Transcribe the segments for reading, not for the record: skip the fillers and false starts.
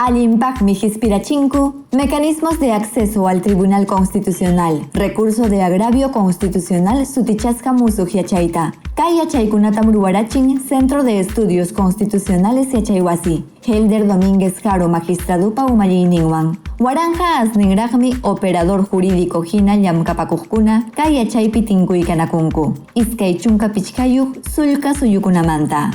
Allinpaqmi qispirachinku Mecanismos de acceso al Tribunal Constitucional, recurso de agravio constitucional sutichasqa musuq yachayta. Kay yachaykunatam ruwarachin Centro de Estudios Constitucionales yachaywasi, Helder Domínguez Haro magistradupa umalliyninwan. Waranqa asninraqmi operador jurídico hina llamkapakuqkuna kay yachaypi tinkuykanakunku, 25 sullka suyukunamanta.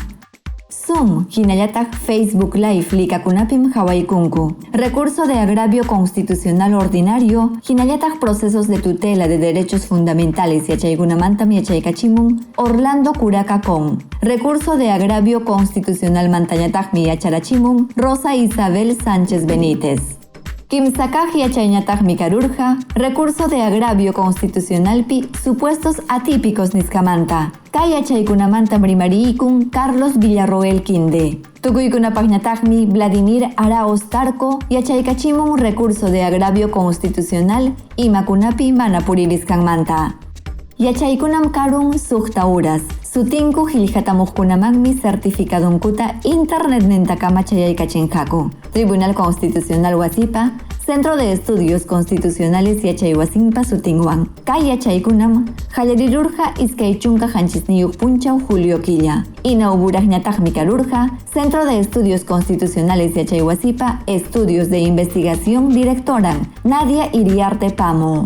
Zoom hinallataq Facebook Live likakunapim hawaykunku. Recurso de agravio constitucional ordinario hinallataq procesos de tutela de derechos fundamentales yachaykunamantam yachaykachimun Orlando Curaca con. Recurso de agravio constitucional mantañataqmi yacharachimun Rosa Isabel Sánchez Benítez. Kimsakaq yachayñataqmi karurqa recurso de agravio constitucionalpi supuestos atípicos nisqamanta. Kay yachaykunamantam rimariykun Carlos Villarroel Quinde. Tukuykunapaqñataqmi Vladimir Araoz Tarco yachaykachimun recurso de agravio constitucional imakunapi mana puririsqanmanta. Yachaykunam karun 6 horas. Sutinku qillqatamuqkunamanmi certificadunkuta internetnintakama chayaykachinqaku. Tribunal Constitucional wasipa, Centro de Estudios Constitucionales yachaywasinpa sutinwan. Kay yachaykunam qallarirurqa 27 punchaw julio killa. Inauguraqñataqmi karurqa Centro de Estudios Constitucionales yachaywasipa Estudios de Investigación directora Nadia Iriarte Pamo.